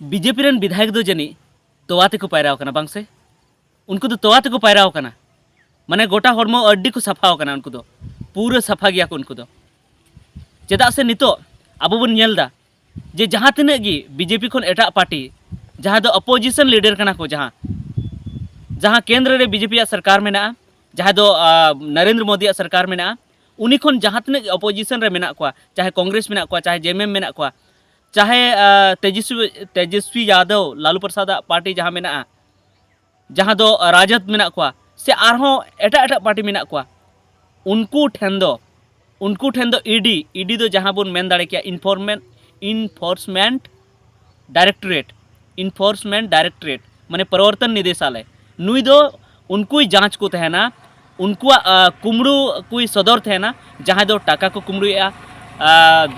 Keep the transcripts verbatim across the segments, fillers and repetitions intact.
BJP ᱨᱮᱱ ᱵᱤᱫᱷᱟᱭᱚᱠ ᱫᱚ ᱡᱟᱹᱱᱤᱡ ᱛᱚᱣᱟ ᱛᱮᱠᱚ ᱯᱟᱭᱨᱟᱣ ᱠᱟᱱᱟ, ᱵᱟᱝ ᱥᱮ? ᱩᱱᱠᱩ ᱫᱚ ᱛᱚᱣᱟ ᱛᱮᱠᱚ ᱯᱟᱭᱨᱟᱣ ᱠᱟᱱᱟ, ᱢᱟᱱᱮ ᱜᱚᱴᱟ ᱦᱚᱲᱢᱚ ᱟᱹᱰᱤ ᱠᱚ ᱥᱟᱯᱷᱟᱣ ᱠᱟᱱᱟ, ᱩᱱᱠᱩ ᱫᱚ ᱯᱩᱨᱟᱹ ᱥᱟᱯᱷᱟ ᱜᱮᱭᱟ ᱠᱚ ᱩᱱᱠᱩ ᱫᱚ᱾ ᱪᱮᱫᱟᱜ ᱥᱮ ᱱᱤᱛᱚᱜ ᱟᱵᱚ ᱵᱚᱱ ᱧᱮᱞ ᱮᱫᱟ ᱡᱮ ᱡᱟᱦᱟᱸ ᱛᱤᱱᱟᱹᱜ ᱜᱮ ᱵᱤᱡᱮᱯᱤ ᱠᱷᱚᱱ ᱮᱴᱟᱜ ᱯᱟᱨᱴᱤ, ᱡᱟᱦᱟᱸ ᱫᱚ ᱚᱯᱳᱡᱤᱥᱚᱱ ᱞᱤᱰᱟᱨ ᱠᱟᱱᱟ ᱠᱚ, ᱡᱟᱦᱟᱸ ᱡᱟᱦᱟᱸ ᱠᱮᱱᱫᱨᱚ ᱨᱮ ᱵᱤᱡᱮᱯᱤᱭᱟᱜ ᱥᱚᱨᱠᱟᱨ ᱢᱮᱱᱟᱜᱼᱟ, ᱡᱟᱦᱟᱸ ᱫᱚ ᱱᱚᱨᱮᱱᱫᱨᱚ ᱢᱳᱫᱤᱭᱟᱜ ᱥᱚᱨᱠᱟᱨ ᱢᱮᱱᱟᱜᱼᱟ, ᱩᱱᱤ ᱠᱷᱚᱱ ᱡᱟᱦᱟᱸ ᱛᱤᱱᱟᱹᱜ ᱜᱮ ᱚᱯᱳᱡᱤᱥᱚᱱ ᱨᱮ ᱢᱮᱱᱟᱜ ᱠᱚᱣᱟ, ᱪᱟᱦᱮ ᱠᱚᱝᱜᱨᱮᱥ ᱢᱮᱱᱟᱜ ᱠᱚᱣᱟ, ᱪᱟᱦᱮ ᱡᱮᱮᱢᱮᱢ ᱢᱮᱱᱟᱜ ᱠᱚᱣᱟ, ᱪᱟᱦᱮ ᱛᱮᱡᱚᱥᱣᱤ ᱛᱮᱡᱚᱥᱣᱤ ᱭᱟᱫᱚᱵ, ᱞᱟᱞᱩ ᱯᱨᱚᱥᱟᱫᱟᱜ ᱯᱟᱨᱴᱤ ᱡᱟᱦᱟᱸ ᱢᱮᱱᱟᱜᱼᱟ, ᱡᱟᱦᱟᱸ ᱫᱚ ᱨᱟᱡᱚᱫ ᱢᱮᱱᱟᱜ ᱠᱚᱣᱟ, ᱥᱮ ᱟᱨᱦᱚᱸ ᱮᱴᱟᱜ ᱮᱴᱟᱜ ᱯᱟᱨᱴᱤ ᱢᱮᱱᱟᱜ ᱠᱚᱣᱟ, ᱩᱱᱠᱩ ᱴᱷᱮᱱ ᱫᱚ ᱩᱱᱠᱩ ᱴᱷᱮᱱ ᱫᱚ ᱤᱰᱤ, ᱤᱰᱤ ᱫᱚ ᱡᱟᱦᱟᱸ ᱵᱚᱱ ᱢᱮᱱ ᱫᱟᱲᱮ ᱠᱮᱭᱟ ᱤᱱᱯᱷᱚᱨᱢᱮᱱᱴ ᱤᱱᱯᱷᱳᱨᱥᱢᱮᱱᱴ ᱰᱟᱭᱨᱮᱠᱴᱚᱨᱮᱴ, ᱤᱱᱯᱷᱳᱨᱥᱢᱮᱱᱴ ᱰᱟᱭᱨᱮᱠᱴᱚᱨᱮᱴ, ᱢᱟᱱᱮ ᱯᱨᱚᱵᱚᱨᱛᱚᱱ ᱱᱤᱫᱮᱥᱟᱞᱚᱭ, ᱱᱩᱭ ᱫᱚ ᱩᱱᱠᱩᱭ ᱡᱟᱸᱪ ᱠᱚ ᱛᱟᱦᱮᱱᱟ, ᱩᱱᱠᱩᱣᱟᱜ ᱠᱩᱢᱲᱩ ᱠᱚᱭ ᱥᱚᱫᱚᱨ ᱛᱟᱦᱮᱱᱟ, ᱡᱟᱦᱟᱸᱭ ᱫᱚ ᱴᱟᱠᱟ ᱠᱚ ᱠᱩᱢᱲᱩᱭᱮᱫᱼᱟ,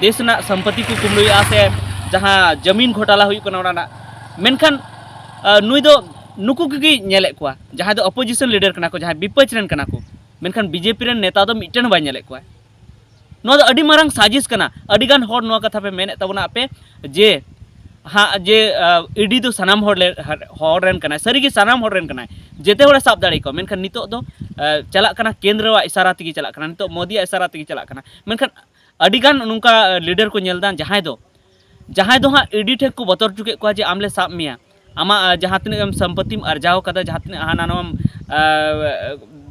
ᱫᱮᱥ ᱨᱮᱱᱟᱜ ᱥᱚᱢᱯᱚᱛᱤ ᱠᱚ ᱠᱩᱢᱲᱩᱭᱮᱫᱼᱟ, ᱥᱮ ᱡᱟᱦᱟᱸ ᱡᱟᱢᱤᱱ ᱜᱷᱚᱴᱟᱞᱟ ᱦᱩᱭᱩᱜ ᱠᱟᱱᱟ ᱚᱱᱟ ᱨᱮᱱᱟᱜ᱾ ᱢᱮᱱᱠᱷᱟᱱ ᱱᱩᱭ ᱫᱚ ᱱᱩᱠᱩ ᱠᱚᱜᱮᱭ ᱧᱮᱞᱮᱫ ᱠᱚᱣᱟ, ᱡᱟᱦᱟᱸᱭ ᱫᱚ ᱚᱯᱳᱡᱤᱥᱚᱱ ᱞᱤᱰᱟᱨ ᱠᱟᱱᱟ ᱠᱚ, ᱡᱟᱦᱟᱸᱭ ᱵᱤᱯᱚᱠᱷ ᱨᱮᱱ ᱠᱟᱱᱟ ᱠᱚ, ᱢᱮᱱᱠᱷᱟᱱ ᱵᱤᱡᱮᱯᱤ ᱨᱮᱱ ᱱᱮᱛᱟ ᱫᱚ ᱢᱤᱫᱴᱮᱱ ᱦᱚᱸ ᱵᱟᱭ ᱧᱮᱞᱮᱫ ᱠᱚᱣᱟ᱾ ᱱᱚᱣᱟ ᱫᱚ ᱟᱹᱰᱤ ᱢᱟᱨᱟᱝ ᱥᱟᱡᱤᱥ ᱠᱟᱱᱟ᱾ ᱟᱹᱰᱤ ᱜᱟᱱ ᱦᱚᱲ ᱱᱚᱣᱟ ᱠᱟᱛᱷᱟ ᱯᱮ ᱢᱮᱱᱮᱫ ᱛᱟᱵᱚᱱᱟ ᱟᱯᱮ ᱡᱮ ᱦᱟᱸᱜ ᱡᱮ ᱤᱰᱤ ᱫᱚ ᱥᱟᱱᱟᱢ ᱦᱚᱲ ᱞᱮ- ᱦᱚᱲ ᱨᱮᱱ ᱠᱟᱱᱟᱭ, ᱥᱟᱹᱨᱤᱜᱮ ᱥᱟᱱᱟᱢ ᱦᱚᱲ ᱨᱮᱱ ᱠᱟᱱᱟᱭ, ᱡᱮᱛᱮ ᱦᱚᱲᱮ ᱥᱟᱵ ᱫᱟᱲᱮ ᱠᱚᱣᱟ᱾ ᱢᱮᱱᱠᱷᱟᱱ ᱱᱤᱛᱚᱜ ᱫᱚ ᱪᱟᱞᱟᱜ ᱠᱟᱱᱟ ᱠᱮᱱᱫᱨᱚᱣᱟᱜ ᱤᱥᱟᱨᱟ ᱛᱮᱜᱮ ᱪᱟᱞᱟᱜ ᱠᱟᱱᱟ, ᱱᱤᱛᱚᱜ ᱢᱳᱫᱤᱭᱟᱜ ᱤᱥᱟᱨᱟ ᱛᱮᱜᱮ ᱪᱟᱞᱟᱜ ᱠᱟᱱᱟ᱾ ᱢᱮᱱᱠᱷᱟᱱ ᱟᱹᱰᱤ ᱜᱟᱱ ᱱᱚᱝᱠᱟ ᱞᱤᱰᱟᱨ ᱠᱚ ᱧᱮᱞ ᱮᱫᱟ, ᱡᱟᱦᱟᱸᱭ ᱫᱚ ᱡᱟᱦᱟᱸᱭ ᱫᱚ ᱦᱟᱸᱜ ᱤᱰᱤ ᱴᱷᱮᱱ ᱠᱚ ᱵᱚᱛᱚᱨ ᱦᱚᱪᱚ ᱠᱮᱫ ᱠᱚᱣᱟ ᱡᱮ ᱟᱢ ᱞᱮ ᱥᱟᱵ ᱢᱮᱭᱟ, ᱟᱢᱟᱜ ᱡᱟᱦᱟᱸ ᱛᱤᱱᱟᱹᱜ ᱮᱢ ᱥᱚᱢᱯᱚᱛᱤᱢ ᱟᱨᱡᱟᱣ ᱠᱟᱫᱟ, ᱡᱟᱦᱟᱸ ᱛᱤᱱᱟᱹᱜ ᱦᱟᱱᱟ ᱱᱚᱣᱟᱢ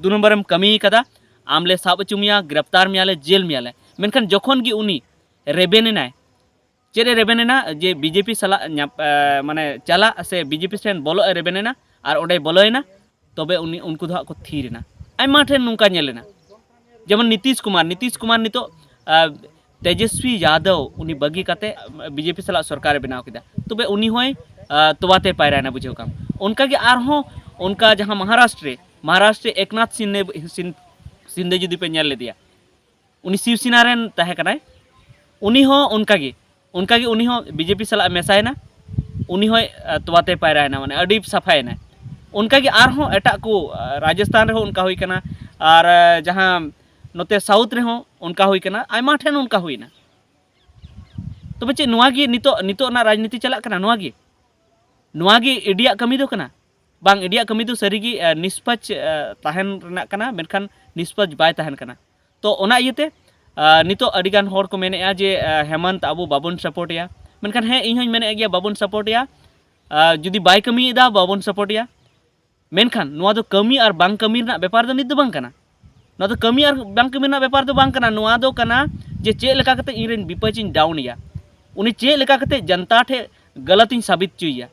ᱫᱩ ᱱᱚᱢᱵᱚᱨᱮᱢ ᱠᱟᱹᱢᱤ ᱠᱟᱫᱟ, ᱟᱢ ᱞᱮ ᱥᱟᱵ ᱦᱚᱪᱚ ᱢᱮᱭᱟ, ᱜᱨᱮᱯᱛᱟᱨ ᱢᱮᱭᱟᱞᱮ, ᱡᱮᱞ ᱢᱮᱭᱟᱞᱮ᱾ ᱢᱮᱱᱠᱷᱟᱱ ᱡᱚᱠᱷᱚᱱ ᱜᱮ ᱩᱱᱤ ᱨᱮᱵᱮᱱ ᱮᱱᱟᱭ, ᱪᱮᱫ ᱮ ᱨᱮᱵᱮᱱ ᱮᱱᱟ? ᱡᱮ ᱵᱤᱡᱮᱯᱤ ᱥᱟᱞᱟᱜ ᱧᱟᱯ- ᱢᱟᱱᱮ ᱪᱟᱞᱟᱜ ᱥᱮ ᱵᱤᱡᱮᱯᱤ ᱴᱷᱮᱱ ᱵᱚᱞᱚᱜ ᱮ ᱨᱮᱵᱮᱱ ᱮᱱᱟ, ᱟᱨ ᱚᱸᱰᱮᱭ ᱵᱚᱞᱚᱭᱮᱱᱟ, ᱛᱚᱵᱮ ᱩᱱᱤ ᱩᱱᱠᱩ ᱫᱚ ᱦᱟᱸᱜ ᱠᱚ ᱛᱷᱤᱨ ᱮᱱᱟ᱾ ᱟᱭᱢᱟ ᱴᱷᱮᱱ ᱱᱚᱝᱠᱟ ᱧᱮᱞ ᱮᱱᱟ, ᱡᱮᱢᱚᱱ ᱱᱤᱛᱤᱥ ᱠᱩᱢᱟᱨ, ᱱᱤᱛᱤᱥ ᱠᱩᱢᱟᱨ ᱱᱤᱛᱚᱜ ᱛᱮᱡᱚᱥᱣᱤ ᱭᱟᱫᱚᱵ ᱩᱱᱤ ᱵᱟᱹᱜᱤ ᱠᱟᱛᱮ ᱵᱤᱡᱮᱯᱤ ᱥᱟᱞᱟᱜ ᱥᱚᱨᱠᱟᱨᱮ ᱵᱮᱱᱟᱣ ᱠᱮᱫᱟ, ᱛᱚᱵᱮ ᱩᱱᱤ ᱦᱚᱸᱭ ᱛᱚᱣᱟ ᱛᱮ ᱯᱟᱭᱨᱟᱭᱮᱱᱟ, ᱵᱩᱡᱷᱟᱹᱣ ᱠᱟᱢ᱾ ᱚᱱᱠᱟᱜᱮ ᱟᱨᱦᱚᱸ ᱚᱱᱠᱟ ᱡᱟᱦᱟᱸ ᱢᱚᱦᱟᱨᱟᱥᱴᱨᱮ, ᱢᱚᱦᱟᱨᱟᱥᱴᱨᱮ ᱮᱠᱱᱟᱛᱷ ᱥᱤᱱᱫᱮ, ᱥᱤᱱ- ᱥᱤᱱᱫᱮ ᱡᱩᱫᱤ ᱯᱮ ᱧᱮᱞ ᱞᱮᱫᱮᱭᱟ, ᱩᱱᱤ ᱥᱤᱵ ᱥᱮᱱᱟ ᱨᱮᱱ ᱛᱟᱦᱮᱸ ᱠᱟᱱᱟᱭ, ᱩᱱᱤ ᱦᱚᱸ ᱚᱱᱠᱟᱜᱮ, ᱚᱱᱠᱟᱜᱮ ᱩᱱᱤ ᱦᱚᱸ ᱵᱤᱡᱮᱯᱤ ᱥᱟᱞᱟᱜ ᱮ ᱢᱮᱥᱟᱭᱮᱱᱟ, ᱩᱱᱤ ᱦᱚᱸᱭ ᱛᱚᱣᱟ ᱛᱮ ᱯᱟᱭᱨᱟᱭᱮᱱᱟ, ᱢᱟᱱᱮ ᱟᱹᱰᱤ ᱥᱟᱯᱷᱟᱭᱮᱱᱟᱭ᱾ ᱚᱱᱠᱟᱜᱮ ᱟᱨᱦᱚᱸ ᱮᱴᱟᱜ ᱠᱚ ᱨᱟᱡᱚᱥᱛᱷᱟᱱ ᱨᱮᱦᱚᱸ ᱚᱱᱠᱟ ᱦᱩᱭ ᱠᱟᱱᱟ, ᱟᱨ ᱡᱟᱦᱟᱸ ᱱᱚᱛᱮ ᱥᱟᱣᱩᱛᱷ ᱨᱮᱦᱚᱸ ᱚᱱᱠᱟ ᱦᱩᱭ ᱠᱟᱱᱟ, ᱟᱭᱢᱟ ᱴᱷᱮᱱ ᱚᱱᱠᱟ ᱦᱩᱭᱱᱟ᱾ ᱛᱚᱵᱮ ᱪᱮᱫ ᱱᱚᱣᱟ ᱜᱮ ᱱᱤᱛᱚᱜ, ᱱᱤᱛᱚᱜ ᱨᱮᱱᱟᱜ ᱨᱟᱡᱽᱱᱤᱛᱤ ᱪᱟᱞᱟᱜ ᱠᱟᱱᱟ? ᱱᱚᱣᱟ ᱜᱮ, ᱱᱚᱣᱟ ᱜᱮ ᱤᱰᱤᱭᱟᱜ ᱠᱟᱹᱢᱤ ᱫᱚ ᱠᱟᱱᱟ? ᱵᱟᱝ, ᱤᱰᱤᱭᱟᱜ ᱠᱟᱹᱢᱤ ᱫᱚ ᱥᱟᱹᱨᱤᱜᱮ, ᱮ, ᱱᱤᱥᱯᱟᱪ, ᱮ, ᱛᱟᱦᱮᱱ ᱨᱮᱱᱟᱜ ᱠᱟᱱᱟ, ᱢᱮᱱᱠᱷᱟᱱ ᱱᱤᱥᱯᱟᱪ ᱵᱟᱭ ᱛᱟᱦᱮᱱ ᱠᱟᱱᱟ᱾ ᱛᱚ ᱚᱱᱟ ᱤᱭᱟᱹᱛᱮ, ᱮ, ᱱᱤᱛᱚᱜ ᱟᱹᱰᱤᱜᱟᱱ ᱦᱚᱲ ᱠᱚ ᱢᱮᱱᱮᱫᱼᱟ ᱡᱮ, ᱮ, ᱦᱮᱢᱚᱱᱛ ᱟᱵᱚ ᱵᱟᱵᱚᱱ ᱥᱟᱯᱳᱨᱴ ᱮᱭᱟ, ᱢᱮᱱᱠᱷᱟᱱ ᱦᱮᱸ, ᱤᱧ ᱦᱚᱧ ᱢᱮᱱᱮᱫ ᱜᱮᱭᱟ ᱵᱟᱵᱚᱱ ᱥᱟᱯᱳᱨᱴ ᱮᱭᱟ᱾ ᱮ, ᱡᱩᱫᱤ ᱵᱟᱭ ᱠᱟᱹᱢᱤᱭᱮᱫᱟ, ᱵᱟᱵᱚᱱ ᱥᱟᱯᱳᱨᱴ ᱮᱭᱟ᱾ ᱢᱮᱱᱠᱷᱟᱱ ᱱᱚᱣᱟ ᱫᱚ ᱠᱟᱹᱢᱤ ᱟᱨ ᱵᱟᱝ ᱠᱟᱹᱢᱤ ᱨᱮᱱᱟᱜ ᱵᱮᱯᱟᱨ ᱫᱚ ᱱᱤᱛ ᱫᱚ ᱵᱟᱝ ᱠᱟᱱᱟ᱾ ᱱᱚᱣᱟ ᱫᱚ ᱠᱟᱹᱢᱤ ᱟᱨ ᱵᱟᱝ ᱠᱟᱹᱢᱤ ᱨᱮᱱᱟᱜ ᱵᱮᱯᱟᱨ ᱫᱚ ᱵᱟᱝ ᱠᱟᱱᱟ᱾ ᱱᱚᱣᱟ ᱫᱚ ᱠᱟᱱᱟ ᱡᱮ ᱪᱮᱫ ᱞᱮᱠᱟ ᱠᱟᱛᱮ ᱤᱧ ᱨᱮᱱ ᱵᱤᱯᱟᱹᱪᱤᱧ ᱰᱟᱣᱩᱱ ᱮᱭᱟ, ᱩᱱᱤ ᱪᱮᱫ ᱞᱮᱠᱟ ᱠᱟᱛᱮ ᱡᱟᱱᱛᱟ ᱴᱷᱮᱱ ᱜᱟᱞᱟᱛᱤᱧ ᱥᱟᱵᱤᱛ ᱦᱚᱪᱚᱭᱮᱭᱟ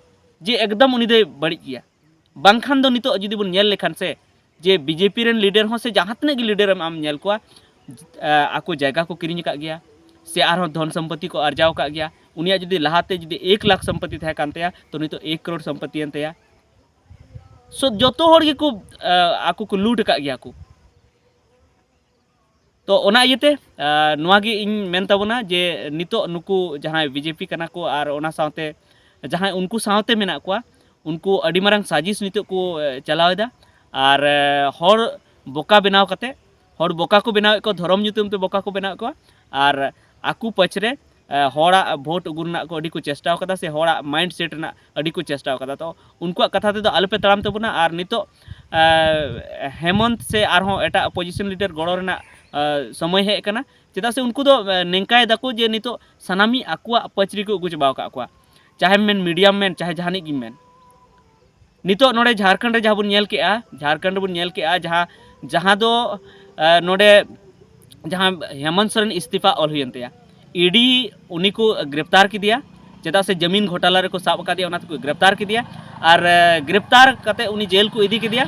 ᱡᱮ ᱮᱠᱫᱚᱢ ᱩᱱᱤ ᱫᱚᱭ ᱵᱟᱹᱲᱤᱡ ᱜᱮᱭᱟ᱾ ᱵᱟᱝᱠᱷᱟᱱ ᱫᱚ ᱱᱤᱛᱚᱜ ᱡᱩᱫᱤ ᱵᱚᱱ ᱧᱮᱞ ᱞᱮᱠᱷᱟᱱ ᱥᱮ, ᱡᱮ ᱵᱤᱡᱮᱯᱤ ᱨᱮᱱ ᱞᱤᱰᱟᱨ ᱦᱚᱸ ᱥᱮ ᱡᱟᱦᱟᱸ ᱛᱤᱱᱟᱹᱜ ᱜᱮ ᱞᱤᱰᱟᱨ ᱮᱢ ᱧᱮᱞ ᱠᱚᱣᱟ, ᱮ, ᱟᱠᱚ ᱡᱟᱭᱜᱟ ᱠᱚ ᱠᱤᱨᱤᱧ ᱟᱠᱟᱫ ᱜᱮᱭᱟ ᱥᱮ ᱟᱨᱦᱚᱸ ᱫᱷᱚᱱ ᱥᱚᱢᱯᱚᱛᱤ ᱠᱚ ᱟᱨᱡᱟᱣ ᱟᱠᱟᱫ ᱜᱮᱭᱟ᱾ ᱩᱱᱤᱭᱟᱜ ᱡᱩᱫᱤ ᱞᱟᱦᱟᱛᱮ ᱡᱩᱫᱤ ᱮᱠ ᱞᱟᱠᱷ ᱥᱚᱢᱯᱚᱛᱤ ᱛᱟᱦᱮᱸ ᱠᱟᱱ ᱛᱟᱭᱟ, ᱛᱚ ᱱᱤᱛᱚᱜ ᱮᱠ ᱠᱨᱳᱲ ᱥᱚᱢᱯᱚᱛᱤ ᱮᱱ ᱛᱟᱭᱟ᱾ ᱥᱚ ᱡᱚᱛᱚ ᱦᱚᱲ ᱜᱮᱠᱚ, ᱮ, ᱟᱠᱚ ᱠᱚ ᱞᱩᱴ ᱟᱠᱟᱫ ᱜᱮᱭᱟ ᱠᱚ᱾ ᱛᱚ ᱚᱱᱟ ᱤᱭᱟᱹᱛᱮ, ᱮ, ᱱᱚᱣᱟ ᱜᱮ ᱤᱧ ᱢᱮᱱ ᱛᱟᱵᱚᱱᱟ ᱡᱮ ᱱᱤᱛᱚᱜ ᱱᱩᱠᱩ ᱡᱟᱦᱟᱸᱭ ᱵᱤᱡᱮᱯᱤ ᱠᱟᱱᱟ ᱠᱚ ᱟᱨ ᱚᱱᱟ ᱥᱟᱶᱛᱮ ᱡᱟᱦᱟᱸᱭ ᱩᱱᱠᱩ ᱥᱟᱶᱛᱮ ᱢᱮᱱᱟᱜ ᱠᱚᱣᱟ, ᱩᱱᱠᱩ ᱟᱹᱰᱤ ᱢᱟᱨᱟᱝ ᱥᱟᱡᱤᱥ ᱱᱤᱛᱚᱜ ᱠᱚ, ᱮ, ᱪᱟᱞᱟᱣ ᱮᱫᱟ᱾ ᱟᱨ, ᱮ, ᱦᱚᱲ ᱵᱚᱠᱟ ᱵᱮᱱᱟᱣ ᱠᱟᱛᱮ, ᱦᱚᱲ ᱵᱚᱠᱟ ᱠᱚ ᱵᱮᱱᱟᱣᱮᱫ ᱠᱚᱣᱟ, ᱫᱷᱚᱨᱚᱢ ᱧᱩᱛᱩᱢ ᱛᱮ ᱵᱚᱠᱟ ᱠᱚ ᱵᱮᱱᱟᱣᱮᱫ ᱠᱚᱣᱟ᱾ ᱟᱨ ᱟᱠᱚ ᱯᱟᱹᱪᱷ ᱨᱮ, ᱮ, ᱦᱚᱲᱟᱜ ᱵᱷᱳᱴ ᱟᱹᱜᱩ ᱨᱮᱱᱟᱜ ᱠᱚ ᱟᱹᱰᱤ ᱠᱚ ᱪᱮᱥᱴᱟᱣ ᱠᱟᱫᱟ, ᱥᱮ ᱦᱚᱲᱟᱜ ᱢᱟᱭᱤᱱᱰ ᱥᱮᱴ ᱨᱮᱱᱟᱜ ᱟᱹᱰᱤ ᱠᱚ ᱪᱮᱥᱴᱟᱣ ᱠᱟᱫᱟ᱾ ᱛᱚ ᱩᱱᱠᱩᱣᱟᱜ ᱠᱟᱛᱷᱟ ᱛᱮᱫᱚ ᱟᱞᱚᱯᱮ ᱛᱟᱲᱟᱢ ᱛᱟᱵᱚᱱᱟ᱾ ᱟᱨ ᱱᱤᱛᱚᱜ, ᱮ, ᱦᱮᱢᱚᱱᱛ ᱥᱮ ᱟᱨᱦᱚᱸ ᱮᱴᱟᱜ ᱚᱯᱳᱡᱤᱥᱚᱱ ᱞᱤᱰᱟᱨ ᱜᱚᱲᱚ ᱨᱮᱱᱟᱜ, ᱮ, ᱥᱚᱢᱚᱭ ᱦᱮᱡ ᱟᱠᱟᱱᱟ᱾ ᱪᱮᱫᱟᱜ ᱥᱮ ᱩᱱᱠᱩ ᱫᱚ, ᱮ, ᱱᱤᱝᱠᱟᱭ ᱫᱟᱠᱚ ᱡᱮ ᱱᱤᱛᱚᱜ ᱥᱟᱱᱟᱢᱤᱡ ᱟᱠᱚᱣᱟᱜ ᱯᱟᱹᱪᱨᱤ ᱠᱚ ᱟᱹᱜᱩ ᱪᱟᱵᱟᱣ ᱟᱠᱟᱫ ᱠᱚᱣᱟ᱾ ᱪᱟᱦᱮᱢ ᱢᱮᱱ, ᱢᱤᱰᱤᱭᱟᱢ ᱢᱮᱱ, ᱪᱟᱦᱮ ᱡᱟᱦᱟᱱᱤᱡ ᱜᱮᱢ ᱢᱮᱱ᱾ ᱱᱤᱛᱚᱜ ᱱᱚᱰᱮ ᱡᱷᱟᱲᱠᱷᱚᱸᱰ ᱨᱮ ᱡᱟᱦᱟᱸ ᱵᱚᱱ ᱧᱮᱞ ᱠᱮᱜᱼᱟ, ᱡᱷᱟᱲᱠᱷᱚᱸᱰ ᱨᱮᱵᱚᱱ ᱧᱮᱞ ᱠᱮᱜᱼᱟ, ᱡᱟᱦᱟᱸ, ᱡᱟᱦᱟᱸ ᱫᱚ, ᱮ, ᱱᱚᱰᱮ ᱡᱟᱦᱟᱸ ᱦᱮᱢᱚᱱᱛ ᱥᱚᱨᱮᱱ ᱤᱥᱛᱤᱯᱷᱟ ᱚᱞ ᱦᱩᱭᱮᱱ ᱛᱟᱭᱟ, ᱤᱰᱤ ᱩᱱᱤ ᱠᱚ ᱜᱨᱮᱯᱛᱟᱨ ᱠᱮᱫᱮᱭᱟ᱾ ᱪᱮᱫᱟᱜ ᱥᱮ ᱡᱟᱢᱤᱱ ᱜᱷᱚᱴᱟᱞᱟ ᱨᱮᱠᱚ ᱥᱟᱵ ᱟᱠᱟᱫᱮᱭᱟ, ᱚᱱᱟ ᱛᱮᱠᱚ ᱜᱨᱮᱯᱛᱟᱨ ᱠᱮᱫᱮᱭᱟ᱾ ᱟᱨ, ᱮ, ᱜᱨᱮᱯᱛᱟᱨ ᱠᱟᱛᱮ ᱩᱱᱤ ᱡᱮᱞ ᱠᱚ ᱤᱫᱤ ᱠᱮᱫᱮᱭᱟ᱾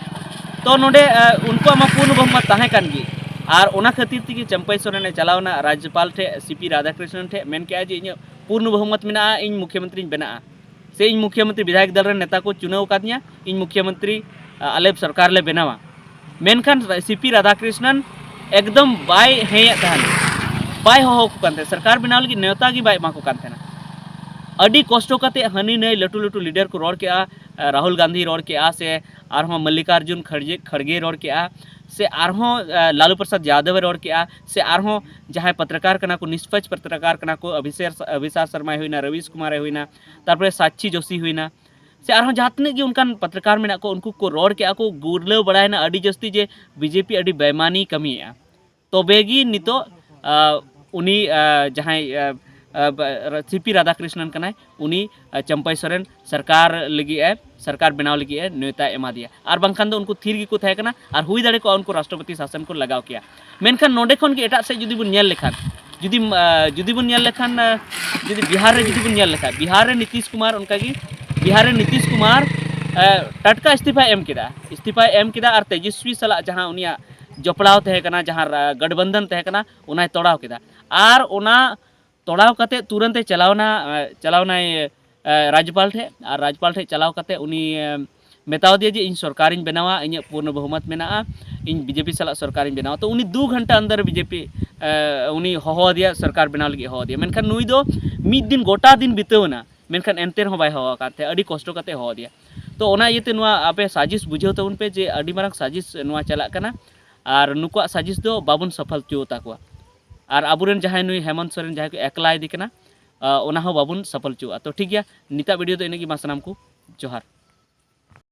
ᱛᱚ ᱱᱚᱰᱮ, ᱮ, ᱩᱱᱠᱩᱣᱟᱜ ᱢᱟ ᱯᱩᱨᱱᱚ ᱵᱚᱦᱩᱢᱚᱛ ᱛᱟᱦᱮᱸ ᱠᱟᱱ ᱜᱮ᱾ ᱟᱨ ᱚᱱᱟ ᱠᱷᱟᱹᱛᱤᱨ ᱛᱮᱜᱮ ᱪᱟᱢᱯᱟᱭ ᱥᱚᱨᱮᱱ ᱮ ᱪᱟᱞᱟᱣ ᱮᱱᱟ ᱨᱟᱡᱽᱡᱚᱯᱟᱞ ᱴᱷᱮᱱ, ᱥᱤ ᱯᱤ ᱨᱟᱫᱷᱟᱠᱨᱤᱥᱱᱚᱱ ᱴᱷᱮᱱ, ᱢᱮᱱ ᱠᱮᱜᱼᱟ ᱡᱮ ᱤᱧᱟᱹᱜ ᱯᱩᱨᱱᱚ ᱵᱚᱦᱩᱢᱚᱛ ᱢᱮᱱᱟᱜᱼᱟ, ᱤᱧ ᱢᱩᱠᱷᱭᱚᱢᱚᱱᱛᱨᱤᱧ ᱵᱮᱱᱟᱜᱼᱟ, ᱥᱮ ᱤᱧ ᱢᱩᱠᱷᱭᱚᱢᱚᱱᱛᱨᱤ ᱵᱤᱫᱷᱟᱭᱚᱠ ᱫᱚᱞ ᱨᱮᱱ ᱱᱮᱛᱟ ᱠᱚ ᱪᱩᱱᱟᱹᱣ ᱟᱠᱟᱫᱤᱧᱟ, ᱤᱧ ᱢᱩᱠᱷᱭᱚᱢᱚᱱᱛᱨᱤ, ᱟ, ᱟᱞᱮ ᱥᱚᱨᱠᱟᱨ ᱞᱮ ᱵᱮᱱᱟᱣᱟ᱾ ᱢᱮᱱᱠᱷᱟᱱ ᱥᱤ ᱯᱤ ᱨᱟᱫᱷᱟᱠᱨᱤᱥᱱᱚᱱ ᱮᱠᱫᱚᱢ ᱵᱟᱭ ᱦᱮᱸᱭᱮᱫ ᱛᱟᱦᱮᱱ, ᱵᱟᱭ ᱦᱚᱦᱚ ᱟᱠᱚ ᱠᱟᱱ ᱛᱟᱦᱮᱸᱫ, ᱥᱚᱨᱠᱟᱨ ᱵᱮᱱᱟᱣ ᱞᱟᱹᱜᱤᱫ ᱱᱮᱣᱛᱟ ᱜᱮ ᱵᱟᱭ ᱮᱢᱟ ᱠᱚ ᱠᱟᱱ ᱛᱟᱦᱮᱱᱟ᱾ ᱟᱹᱰᱤ ᱠᱚᱥᱴᱚ ᱠᱟᱛᱮ ᱦᱟᱹᱱᱤ ᱱᱟᱹᱭ ᱞᱟᱹᱴᱩ ᱞᱟᱹᱴᱩ ᱞᱤᱰᱟᱨ ᱠᱚ ᱨᱚᱲ ᱠᱮᱜᱼᱟ, ᱨᱟᱦᱩᱞ ᱜᱟᱱᱫᱷᱤᱭ ᱨᱚᱲ ᱠᱮᱜᱼᱟ, ᱥᱮ ᱟᱨᱦᱚᱸ ᱢᱚᱞᱞᱤᱠᱟᱨᱡᱩᱱ ᱠᱷᱟᱲᱜᱮ, ᱠᱷᱟᱲᱜᱮᱭ ᱨᱚᱲ ᱠᱮᱜᱼᱟ, ᱥᱮ ᱟᱨᱦᱚᱸ ᱞᱟᱞᱩ ᱯᱨᱚᱥᱟᱫᱽ ᱭᱟᱫᱚᱵ ᱮ ᱨᱚᱲ ᱠᱮᱜᱼᱟ, ᱥᱮ ᱟᱨᱦᱚᱸ ᱡᱟᱦᱟᱸᱭ ᱯᱚᱛᱨᱚᱠᱟᱨ ᱠᱟᱱᱟ ᱠᱚ, ᱱᱤᱥᱯᱟᱪ ᱯᱚᱛᱨᱚᱠᱟᱨ ᱠᱟᱱᱟ ᱠᱚ, ᱚᱵᱷᱤᱥᱮᱠ ᱚᱵᱷᱤᱥᱟᱨ ᱥᱚᱨᱢᱟᱭ ᱦᱩᱭᱱᱟ, ᱨᱚᱵᱤᱥ ᱠᱩᱢᱟᱨᱮ ᱦᱩᱭᱱᱟ, ᱛᱟᱨᱯᱚᱨᱮ ᱥᱟᱠᱥᱤ ᱡᱳᱥᱤ ᱦᱩᱭᱱᱟ, ᱥᱮ ᱟᱨᱦᱚᱸ ᱡᱟᱦᱟᱸ ᱛᱤᱱᱟᱹᱜ ᱜᱮ ᱚᱱᱠᱟᱱ ᱯᱚᱛᱨᱚᱠᱟᱨ ᱢᱮᱱᱟᱜ ᱠᱚ, ᱩᱱᱠᱩ ᱠᱚ ᱨᱚᱲ ᱠᱮᱜᱼᱟ ᱠᱚ, ᱜᱩᱨᱞᱟᱹᱣ ᱵᱟᱲᱟᱭᱮᱱᱟ ᱟᱹᱰᱤ ᱡᱟᱹᱥᱛᱤ ᱡᱮ ᱵᱤᱡᱮᱯᱤ ᱟᱹᱰᱤ ᱵᱮᱢᱟᱱᱤ ᱠᱟᱹᱢᱤᱭᱮᱜᱼᱟ᱾ ᱛᱚᱵᱮ ᱜᱮ ᱱᱤᱛᱚᱜ ᱩᱱᱤ ᱡᱟᱦᱟᱸᱭ ᱥᱤ ᱯᱤ ᱨᱟᱫᱷᱟᱠᱨᱤᱥᱱᱚᱱ ᱠᱟᱱᱟᱭ, ᱩᱱᱤ ᱪᱟᱢᱯᱟᱭ ᱥᱚᱨᱮᱱ ᱥᱚᱨᱠᱟᱨ ᱞᱟᱹᱜᱤᱫ ᱮ ᱥᱚᱨᱠᱟᱨ ᱵᱮᱱᱟᱣ ᱞᱟᱹᱜᱤᱫ ᱮ ᱱᱮᱣᱛᱟᱭ ᱮᱢᱟ ᱫᱮᱭᱟ᱾ ᱟᱨ ᱵᱟᱝᱠᱷᱟᱱ ᱫᱚ ᱩᱱᱠᱩ ᱛᱷᱤᱨ ᱜᱮᱠᱚ ᱛᱟᱦᱮᱸ ᱠᱟᱱᱟ, ᱟᱨ ᱦᱩᱭ ᱫᱟᱲᱮ ᱠᱚᱜᱼᱟ ᱩᱱᱠᱩ ᱨᱟᱥᱴᱨᱚᱯᱚᱛᱤ ᱥᱟᱥᱚᱱ ᱠᱚ ᱞᱟᱜᱟᱣ ᱠᱮᱭᱟ᱾ ᱢᱮᱱᱠᱷᱟᱱ ᱱᱚᱰᱮ ᱠᱷᱚᱱ ᱜᱮ ᱮᱴᱟᱜ ᱥᱮᱫ ᱡᱩᱫᱤ ᱵᱚᱱ ᱧᱮᱞ ᱞᱮᱠᱷᱟᱱ, ᱡᱩᱫᱤ ᱡᱩᱫᱤ ᱵᱚᱱ ᱧᱮᱞ ᱞᱮᱠᱷᱟᱱ, ᱡᱩᱫᱤ ᱵᱤᱦᱟᱨ ᱨᱮ ᱡᱩᱫᱤ ᱵᱚᱱ ᱧᱮᱞ ᱞᱮᱠᱷᱟᱱ, ᱵᱤᱦᱟᱨ ᱨᱮ ᱱᱤᱛᱤᱥ ᱠᱩᱢᱟᱨ ᱚᱱᱠᱟᱜᱮ, ᱵᱤᱦᱟᱨ ᱨᱮ ᱱᱤᱛᱤᱥ ᱠᱩᱢᱟᱨ ᱴᱟᱴᱠᱟ ᱤᱥᱛᱤᱯᱷᱟᱭ ᱮᱢ ᱠᱮᱫᱟ᱾ ᱤᱥᱛᱤᱯᱷᱟᱭ ᱮᱢ ᱠᱮᱫᱟ ᱟᱨ ᱛᱮᱡᱚᱥᱣᱤ ᱥᱟᱞᱟᱜ ᱡᱟᱦᱟᱸ ᱩᱱᱤᱭᱟᱜ ᱡᱚᱯᱲᱟᱣ ᱛᱟᱦᱮᱸ ᱠᱟᱱᱟ, ᱡᱟᱦᱟᱸ ᱜᱟᱴᱵᱟᱱᱫᱷᱟᱱ ᱛᱟᱦᱮᱸ ᱠᱟᱱᱟ, ᱚᱱᱟᱭ ᱛᱚᱲᱟᱣ ᱠᱮᱫᱟ᱾ ᱟᱨ ᱚᱱᱟ ᱛᱚᱲᱟᱣ ᱠᱟᱛᱮ ᱛᱩᱨᱟᱹᱱᱛ ᱮ ᱪᱟᱞᱟᱣᱱᱟ, ᱪᱟᱞᱟᱣᱱᱟᱭ ᱨᱟᱡᱽᱯᱟᱞ ᱴᱷᱮᱱ᱾ ᱟᱨ ᱨᱟᱡᱽᱯᱟᱞ ᱴᱷᱮᱱ ᱪᱟᱞᱟᱣ ᱠᱟᱛᱮ ᱩᱱᱤ ᱢᱮᱛᱟᱣ ᱫᱮᱭᱟ ᱡᱮ ᱤᱧ ᱥᱚᱨᱠᱟᱨᱤᱧ ᱵᱮᱱᱟᱣᱟ, ᱤᱧᱟᱹᱜ ᱯᱩᱨᱱᱚ ᱵᱚᱦᱩᱢᱚᱛ ᱢᱮᱱᱟᱜᱼᱟ, ᱤᱧ ᱵᱤᱡᱮᱯᱤ ᱥᱟᱞᱟᱜ ᱥᱚᱨᱠᱟᱨᱤᱧ ᱵᱮᱱᱟᱣᱟ᱾ ᱛᱚ ᱩᱱᱤ ᱫᱩ ᱜᱷᱚᱱᱴᱟ ᱟᱱᱫᱚᱨ ᱵᱤᱡᱮᱯᱤ ᱩᱱᱤ ᱦᱚᱦᱚ ᱟᱫᱮᱭᱟ, ᱥᱚᱨᱠᱟᱨ ᱵᱮᱱᱟᱣ ᱞᱟᱹᱜᱤᱫ ᱦᱚᱦᱚ ᱟᱫᱮᱭᱟ᱾ ᱢᱮᱱᱠᱷᱟᱱ ᱱᱩᱭ ᱫᱚ ᱢᱤᱫ ᱫᱤᱱ ᱜᱚᱴᱟ ᱫᱤᱱ ᱵᱤᱛᱟᱹᱣ ᱮᱱᱟ, ᱢᱮᱱᱠᱷᱟᱱ ᱮᱱᱛᱮ ᱨᱮᱦᱚᱸ ᱵᱟᱭ ᱦᱚᱦᱚ ᱟᱠᱟᱫ ᱛᱟᱦᱮᱸᱫ᱾ ᱟᱹᱰᱤ ᱠᱚᱥᱴᱚ ᱠᱟᱛᱮ ᱦᱚᱦᱚ ᱟᱫᱮᱭᱟ᱾ ᱛᱚ ᱚᱱᱟ ᱤᱭᱟᱹᱛᱮ ᱱᱚᱣᱟ ᱟᱯᱮ ᱥᱟᱡᱤᱥ ᱵᱩᱡᱷᱟᱹᱣ ᱛᱟᱵᱚᱱ ᱯᱮ ᱡᱮ ᱟᱹᱰᱤ ᱢᱟᱨᱟᱝ ᱥᱟᱡᱤᱥ ᱱᱚᱣᱟ ᱪᱟᱞᱟᱜ ᱠᱟᱱᱟ, ᱟᱨ ᱱᱩᱠᱩᱣᱟᱜ ᱥᱟᱡᱤᱥ ᱫᱚ ᱵᱟᱵᱚᱱ ᱥᱚᱯᱷᱚᱞ ᱦᱚᱪᱚ ᱛᱟᱠᱚᱣᱟ᱾ ᱟᱨ ᱟᱵᱚᱨᱮᱱ ᱡᱟᱦᱟᱸᱭ ᱱᱩᱭ ᱦᱮᱢᱚᱱᱛ ᱥᱚᱨᱮᱱ ᱡᱟᱦᱟᱸᱭ ᱠᱚ ᱮᱠᱞᱟ ᱤᱫᱤ ᱠᱟᱱᱟ, ᱚᱱᱟ ᱦᱚᱸ ᱵᱟᱵᱚᱱ ᱥᱚᱯᱷᱚᱞ ᱦᱚᱪᱚᱣᱟᱜᱼᱟ᱾ ᱛᱚ ᱴᱷᱤᱠ ᱜᱮᱭᱟ, ᱱᱤᱛᱟᱜ ᱵᱷᱤᱰᱤᱭᱳ ᱫᱚ ᱤᱱᱟᱹᱜ ᱜᱮ᱾ ᱢᱟ ᱥᱟᱱᱟᱢ ᱠᱚ ᱡᱚᱦᱟᱨ᱾